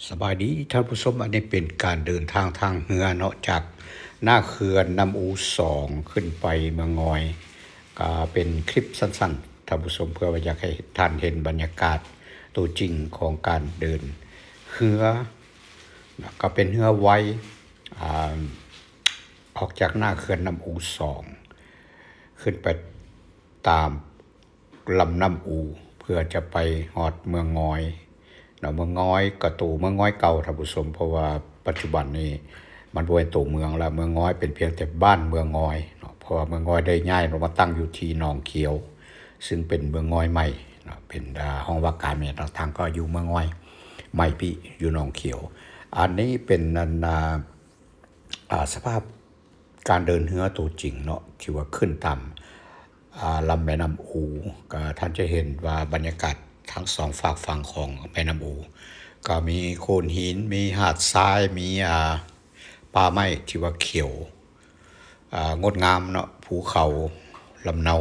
ສະບາຍດີທ່ານຜູ້ຊົມ, ອັນນີ້ເປັນການເດີນທາງທາງເຮືອເນາະ ຈາກໜ້າເຂື່ອນນ້ຳອູສອງຂຶ້ນໄປເມືອງງອຍ. ກະເປັນຄລິບສັ້ນໆ ທ່ານຜູ້ຊົມ, ເພື່ອວ່າຢາກໃຫ້ທ່ານເຫັນບັນຍາກາດໂຕຈິງຂອງການເດີນເຮືອ. ກະເປັນເຮືອໄວ ອາ ອອກຈາກໜ້າເຂື່ອນນ້ຳອູສອງ ຂຶ້ນໄປຕາມ ລຳນ້ຳອູ ເພື່ອຈະໄປຮອດເມືອງງອຍເນາະ. ເມືອງງອຍກະໂຕເມືອງງອຍເກົ່າ ທ່ານຜູ້ຊົມ, ເພາະວ່າປັດຈຸບັນນີ້ມັນບໍ່ແມ່ນໂຕເມືອງລະ, ເມືອງງອຍເປັນພຽງແຕ່ບ້ານເມືອງງອຍເນາະ, ເພາະວ່າເມືອງງອຍໄດ້ຍ້າຍລົງມາຕັ້ງຢູ່ທີ່ໜອງຂຽວ ຊຶ່ງເປັນເມືອງງອຍໃໝ່ເນາະ, ເປັນ ອາ ຫ້ອງວ່າການແມ່ນຕ່າງໆ ກໍຢູ່ເມືອງງອຍໃໝ່ພີ້ ຢູ່ໜອງຂຽວ. ອັນນີ້ເປັນ ອັນ ອາ ອາ ສະພາບການເດີນເຮືອໂຕຈິງເນາະ ທີ່ວ່າຂຶ້ນຕາມ ອາ ລຳແມ່ນ້ຳອູ. ກໍທ່ານຈະເຫັນວ່າບັນຍາກາດທັງສອງຟາກຝັ່ງຂອງແມ່ນ້ຳອູ ກໍມີໂຂດຫີນ ມີຫາດຊາຍ ມີ ອາ ປ່າໄມ້ທີ່ວ່າຂຽວ ອາ ງົດງາມເນາະ, ພູເຂົາ ລຳເນົາ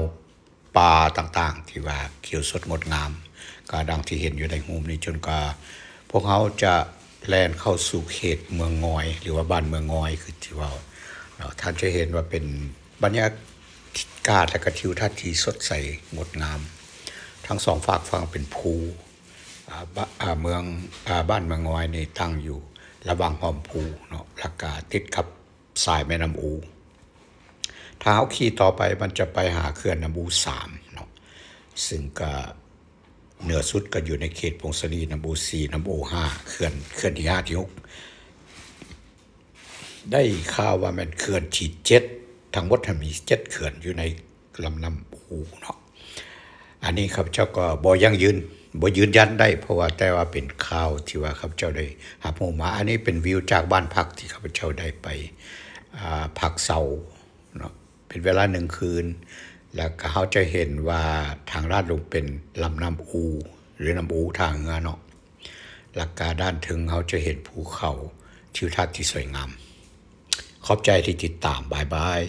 ປ່າຕ່າງໆ ທີ່ວ່າຂຽວສົດງົດງາມ ກໍດັ່ງທີ່ເຫັນຢູ່ໃນຮູບນີ້. ຈົນກວ່າພວກເຮົາຈະແລ່ນເຂົ້າສູ່ເຂດເມືອງງອຍ ຫຼືວ່າບ້ານເມືອງງອຍ ຄືທີ່ເວົ້າເນາະ, ທ່ານຈະເຫັນວ່າເປັນບັນຍາກາດ ແລະກະທິວທັດທີ່ສົດໃສງົດງາມ. ທັງສອງຟາກຝັ່ງເປັນພູ ອາ ບ- ອາ ເມືອງ ອາ ບ້ານເມືອງງອຍນີ້ຕັ້ງຢູ່ລະຫວ່າງຮ່ອມພູເນາະ ແລະກະຕິດກັບ ສາຍແມ່ນ້ຳອູ. ຖ້າເຮົາຂີ່ຕໍ່ໄປ ມັນຈະໄປຫາເຂື່ອນນ້ຳອູສາມເນາະ, ຊຶ່ງກະເໜືອສຸດກໍຢູ່ໃນເຂດຜົ້ງສາລີ, ນ້ຳອູສີ່, ນ້ຳອູຫ້າ, ເຂື່ອນ ເຂື່ອນທີຫ້າ ທີຫົກ ໄດ້ຂ່າວວ່າແມ່ນເຂື່ອນທີເຈັດ. ທັງໝົດຫັ້ນມີເຈັດເຂື່ອນຢູ່ໃນ ລຳນ້ຳອູເນາະ. ອັນນີ້ຂ້າພະເຈົ້າກໍບໍ່ຢັ້ງຢືນ ບໍ່ຢືນຢັນໄດ້ ເພາະວ່າແຕ່ວ່າເປັນຂ່າວທີ່ວ່າຂ້າພະເຈົ້າໄດ້ຮັບຮູ້ມາ. ອັນນີ້ເປັນວິວຈາກບ້ານພັກທີ່ຂ້າພະເຈົ້າໄດ້ໄປ ອາ ພັກເຊົາເນາະ ເປັນເວລາໜຶ່ງຄືນ, ແລ້ວກໍເຮົາຈະເຫັນວ່າທາງດ້ານລຸ່ມເປັນລຳນ້ຳອູ ຫຼື ນ້ຳອູທ່າເຮືອເນາະ, ແລ້ວກໍດ້ານເທິງເຮົາຈະເຫັນພູເຂົາ ທິວທັດທີ່ສວຍງາມ. ຂອບໃຈທີ່ຕິດຕາມ. ບາຍບາຍ.